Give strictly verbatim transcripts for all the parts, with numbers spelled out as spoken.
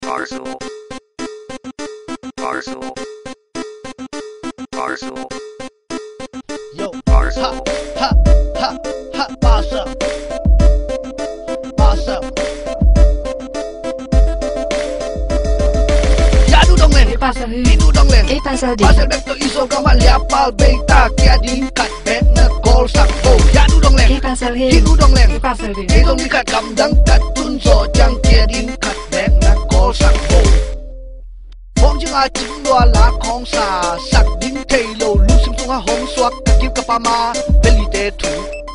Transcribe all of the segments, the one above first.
Parcel. Parcel. Parcel. Yo. Parcel. Ha, ha, ha, ha, parcel. Parcel. Ya nu dong leng. Kei parcel hi. Hi nu dong leng. Kei parcel ding. Parcel bek tawh i Zogam ah lia pal bei ta, kia ding khat bek na kawlsak bo. Ya nu dong leng. Kei parcel hi. Hi nu dong leng. Kei parcel ding. Kei zong ni khat gamdang ka tun zawh ciang kia ding khat bek na kawlsak bo. Bawng cing a cing lua la khawng sa, sak ding thei lo, lungsim sung a hong suak ka kim ka pam a, beli te thu.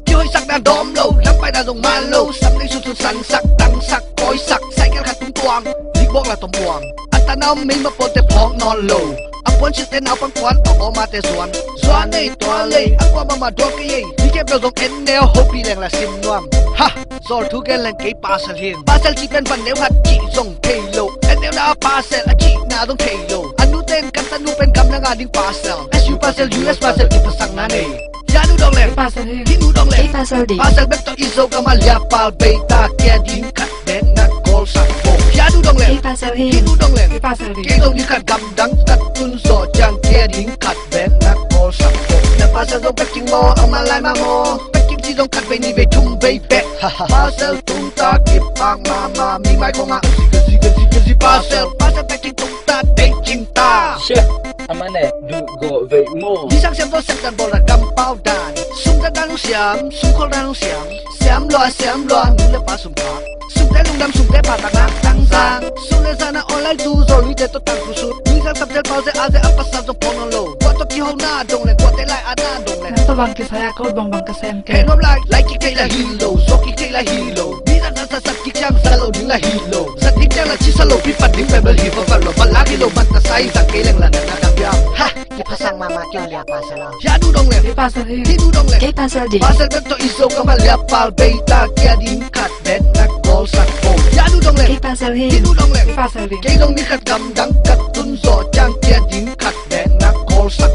Kihoihsak dan dawm lo, lampai dan zong man lo, sam lei sut sut sansak, tangsak, kawisak, cycle khat tung tuang, dik bawk la tom puang. A tan a om mei ma pawlte phawk nawn lo, a puan silhte naupang kuan a awmate zuan. Zuan ei, tual ei, a kuamah mah duak kei ei, ni kep lo zong en neu, hopih leng la sim nuam. Ha! Zawl thu gen leng kei parcel hi. Parcel cih pen van neu khat cih zong thei lo. En neu na a parcel a cihna zong thei lo. A nu teng kan tanu pen gamdang a ding parcel. S U parcel, U S parcel, kiphatsakna nei. Ya nu dong leng. Kei parcel hi. Hi nu dong leng. Kei parcel ding. Parcel bek tawh i Zogam ah lia pal bei ta, kia ding khat bek na kawlsak bo. Ya nu dong leng. Kei parcel hi. Hi nu dong leng. Kei parcel ding. Kei zong ni khat gamdang ka tun zawh ciang kia ding khat bek na kawlsak bo. Na parcel zong packing maw, a man lai mah maw. Packing cih zong khat vei, nih vei, thum vei bek. Parcel tung ta, kipak mahmah, mi mai khawng ah. Zi ka zi ka zi ka zi parcel. Parcel packing tung ta, deih cing ta. Chef, a man e, duh gawh vei maw. Nisang siam zaw, siam dan bawl dan, kampau dan. Sum dan dan hong siam, sum khol dan hong siam. Siam lua, siam lua, nu le pa sum pha. Sumte lungdam, sumte pha, tak nak tang zang. Sum le zan a online tu zaw, luite tawh tang kusut. Nisang sap zel pau ze a ze a pasal zong pawng nawn lo. Guah tawh kihona dong leng, guahte lai a na dong leng. Nang tawh bang kisai a, ko bang bang ka sem kei. Heh nuam lai, lai kik thei la hi lo, zuak kik thei la hi lo. Mi zat zat sat sat kik ciang zat lo ding la hi lo. Zat ding ciang la ci sa lo, pi pat ding bel bel hi fa fa lo. Bat lak hi lo, man ta sai zat kei leng la na na dam diam. Ha! Kiphasak mahmah kei lia parcel a. Ya nu dong leng. Kei parcel hi. Hi nu dong leng. Kei parcel ding. Parcel bek tawh i Zogam ah lia pal bei ta, kia ding khat bek na kawlsak bo. Ya nu dong leng. Kei parcel hi. Hi nu dong leng. Kei parcel ding. Kei zong ni khat gamdang ka tun zawh ciang kia ding khat bek na kawlsak